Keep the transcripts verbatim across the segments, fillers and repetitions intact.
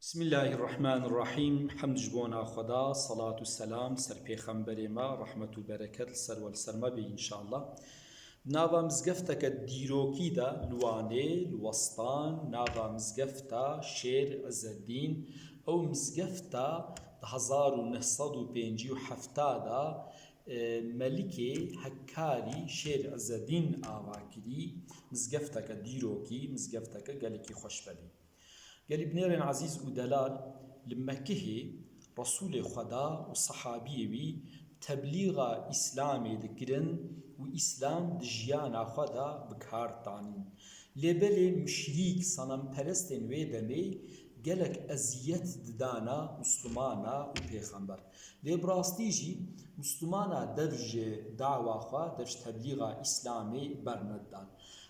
Bismillahirrahmanirrahîm. Hemd ji bona Xweda, selat û selam ser pêxemberê me, rehmet û bereket li ser we li ser me bê înşallah. Nava mizgefteke dîrokî de li Wanê, li Westan, nava mizgefta Şêr Îzedîn, ew mizgefta di hezar û neh sed û pêncî û hefta de, e, Melikê Hekkarî Şêr Îzedîn ava kirî, mizgefteke dîrokî, mizgefteke gelekî xweş belê. Gelî binêrên ezîz û delal, li Mekihê Resûlê Xweda û sehabiyê wî teblîxa Îslamê dikirin û Îslam di jiyana xwe de bi kar tanîn. Lê belê muşrîk, senemperestên wê demê gelek eziyet didana Mislumana û Pêxember. Lê bi rastî jî Mislumana dev ji dawa xwe, dev ji teblîxa Îslamê bernedan.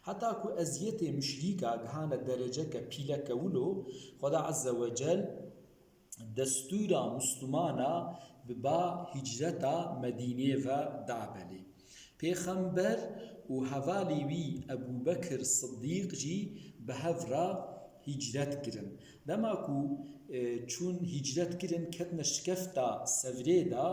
Heta ku eziyetê muşrîka gihane dereceke pîleke wilo, Xweda Ezze ve Cel destûra Mislumana bi ba hicreta Medînê ve da belê. Pêxember û hevalê wî Ebû Bekir Siddîq jî bi hev re hicret kirin. Dema ku, e, çûn hicret kirin, ketine şikefta Sevrê de,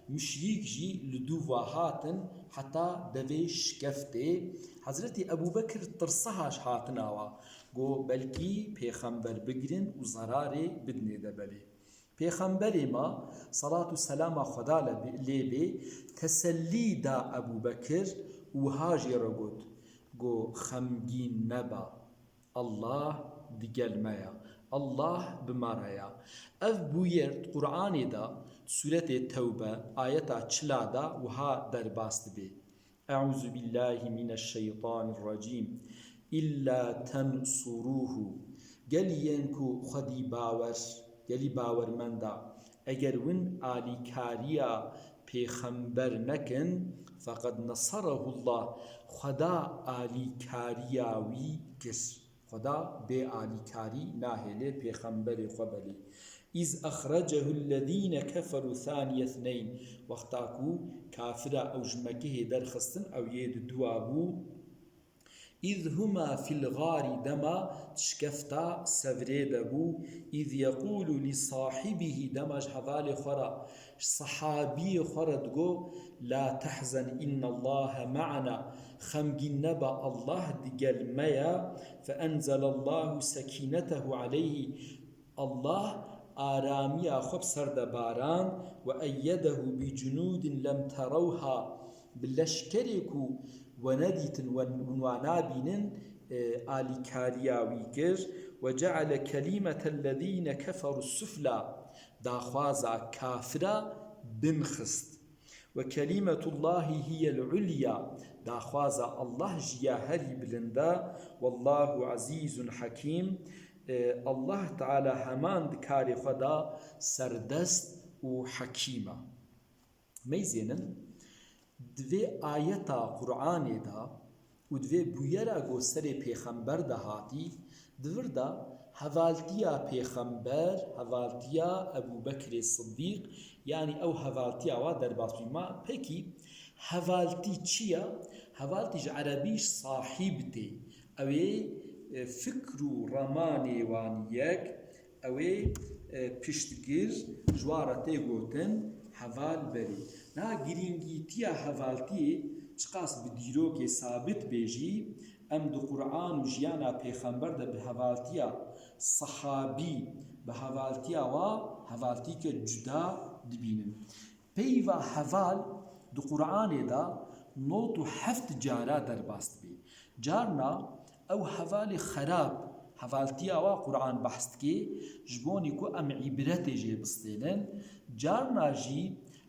muşrîk jî li dû va hatin heta devê şikeftê. Hezretî Ebû Bekir tirsiha ji hatina wa, got, belkî pêxember bigirin û zerarê bidinê de belê. Pêxemberê me, selat û selama Xweda le bê, lê bê, tesellî da Ebû Bekir û wiha jê re got, got, xemgîn nebe. Allah digel me ya. Allah bi me re ya. Ev bûyer di Qur'anê de, di sûretê Tewbe, ayeta çila de wiha derbas dibe. Euzu billahi mineşşeytanirracîm. İlla tensuruhu. Gelî yên ku xwedî bawer, gelî bawermenda, eger win alîkariya pêxember nekin, feqed neserehullah, Xweda alîkariya wî kir. Xweda bê alîkarî nahêlê pêxemberê xwe belê. Îz exrecehul lezîne keferû thaniye thneyn. Wexta ku kafira ew ji Mekihê derxistin, ew yê di dua bû. Îz huma fil gari, dema şikefta Sevrê de bû. Îz yeqûlu li sahibihî, dema ji hevalê xwe re, ji sehabiyê xwe re digo, la tehzen innallaha ma'ana, xemgîn nebe, Allah digel me ye. Fe enzelallahu sekînetehu aleyhî, Allah aramiya xwe bi ser de barand, we eyyedehu bi cunûdin lem terewha, bi leşkerê ku we nedîtin, we, hûn wa nabînin, e, alîkariya wî kir. Ve ceale kelîmetellezîne keferû sufla, daxwaza kafira bin xist. Ve kelîmetullahî hiyel ulya, daxwaza Allah jî ya herî bilind e. Wallahu ezîzun hekîm. E, Allah Teala heman di karê xwe de serdest û hekîm e. Meyzênin, di vê ayeta Qur'anê de û di vê bûyera ku serê pêxember de hatî, di vir de hevaltiya pêxember, hevaltiya Ebû Bekrê Siddîq, yanî ew hevaltiya wa derbas bû. Ma pekî hevaltî çi ye? Hevaltî ji erebî ji sahîb tê. Ew ê, e, fikr û remanê wan yek, ew ê, e, piştgir ji wan re tê gotin heval berê. Niha girîngîtiya hevaltiyê çiqas bi dîrokê sabit bê jî, em di Quran û jiyana pêxember de bi hevaltiya sehabî, bi hevaltiya wa hevaltîke cuda dibînin. Peyva heval di Quranê de nod û heft cara derbas dibê. Carna ew hevalê xerab, hevaltiya wa Quran behs dike, ji bonî ku em îbretê jê bistênin, carna jî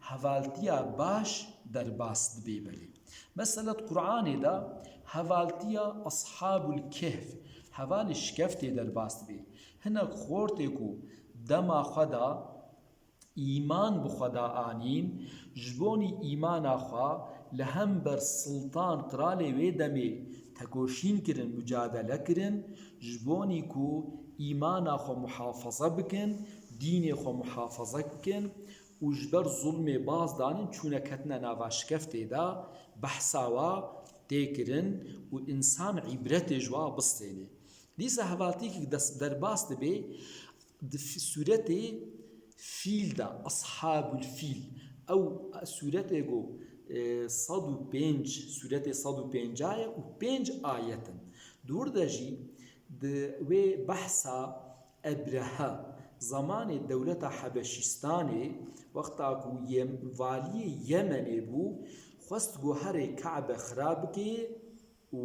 hevaltiya baş derbas dibê belê. Mesela di Quranê de hevaltiya Ashabul Kehf, hevalê şikeftê derbas dibê. Hinek xortê ku dema xwe de îman bi xwe de anîn, ji bonî îmana xwe li hember siltan, qiralê wê demê tekoşîn kirin, mucadele kirin, ji bonî ku îmana xwe muhafaza bikin, dînê xwe muhafaza bikin û ji ber zulmê baz danin, çûne ketine nava şikeftê de, behsa wa tê kirin û însan îbretê ji wa bistênê. Dîsa hevaltîkek des-, derbas dibe, Di fi-, sûretê fîl de, Ashabul Fîl, ew sûretê ku, e, sed û pênc, sûretê sed û pênc ye û pênc ayet in. Di wir de jî di wê behsa Ebrehe, zemanê dewleta Hebeşîstanê, wexta ku Yem-, valiyê Yemenê bû, xwest ku herê Kebe xira bike û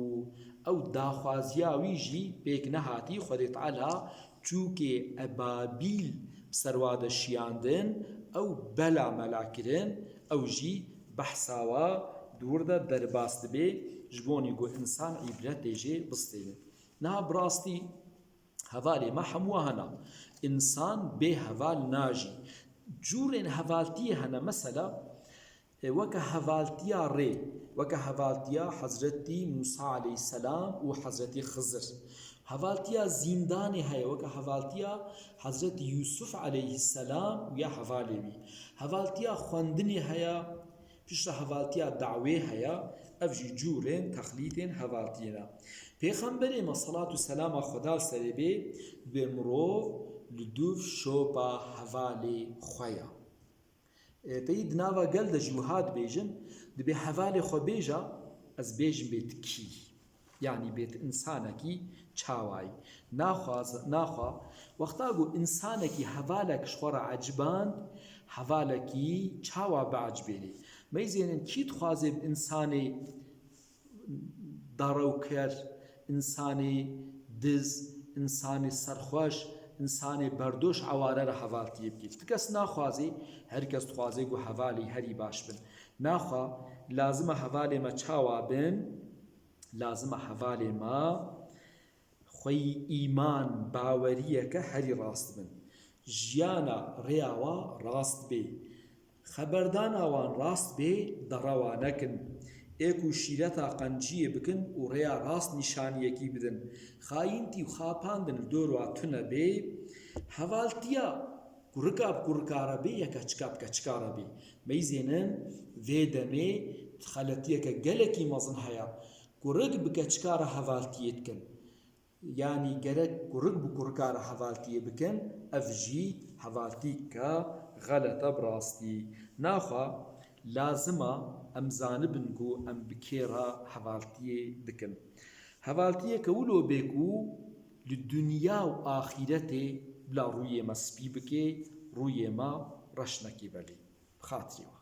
ew daxwaziya wî jî pêk nehatî, Xwedê Teala çûkê ebabîl bi ser wa de şiyandin, ew bela mela kirin, ew jî behsa wa di wir de derbas dibe, ji bonî ku însan îbretê jê bistêne. Niha bi rastî hevalê me hemû hene. Însan bê heval najî. Cûrên hevaltiyê hene, mesela, e, weke hevaltiya rê, weke hevaltiya Hezretî Mûsa aleyhisselam û Hezretî Xizir. Hevaltiya zîndanê heye, weke hevaltiya Hezretî Yûsuf aleyhisselam û ya hevalê wî. Hevaltiya xwendinê heye, piştre hevaltiya dawê heye, ev jî cûrên texlîtên hevaltiyê ne. Pêxemberê me, selat û selama Xweda li serê bê, dibê mirov li dûv şopa hevalê xwe ya. E, teyî di nava gel de jî wiha dibêjin, dibê hevalê xwe bêja, ez bêjim bê tu kî. Yanî bê tu însanekî çawayî. Naxwaz-, naxwa, wexta ku însanekî hevalek ji xwe re eciband, hevalekî çawa biecibênê? Meyzênin kî dixwaze bi însanê darewker, însanê diz, însanê serxweş, însanê berdoş eware re hevaltiyê bike. Tu kes naxwazê, her kes dixwaze ku hevalê herî baş bin. Naxwa, lazim e hevalê me çawa bin? Lazim e hevalê me xweyî îman, baweriyeke herî rast bin. Jiyana rêya wa rast bê. Xeberdana wan rast bê, derewa nekin. Ê ku şîreta qenciyê bikin û rêya rast nîşaniyekî bidin. Xayîntî û xapandin li dor wa tune bê. Hevaltiya kurika bi kurika re bê, ya keçika bi keçika re bê. Meyzênin vê demê xeletiyeke gelekî mezin heye. Kurik bi keçika re hevaltiyê dikin. Yanî gerek kurik bi kurika re hevaltiyê bikin, ev jî hevaltîka xelet e bi rastî. Naxwe lazim e em zanibin ku em bi kê re hevaltiyê dikin. Hevaltiyeke wilo bê ku li dinya û axîretê bila rûyê me spî bike, rûyê me reş neke belê. Bi xatirê we.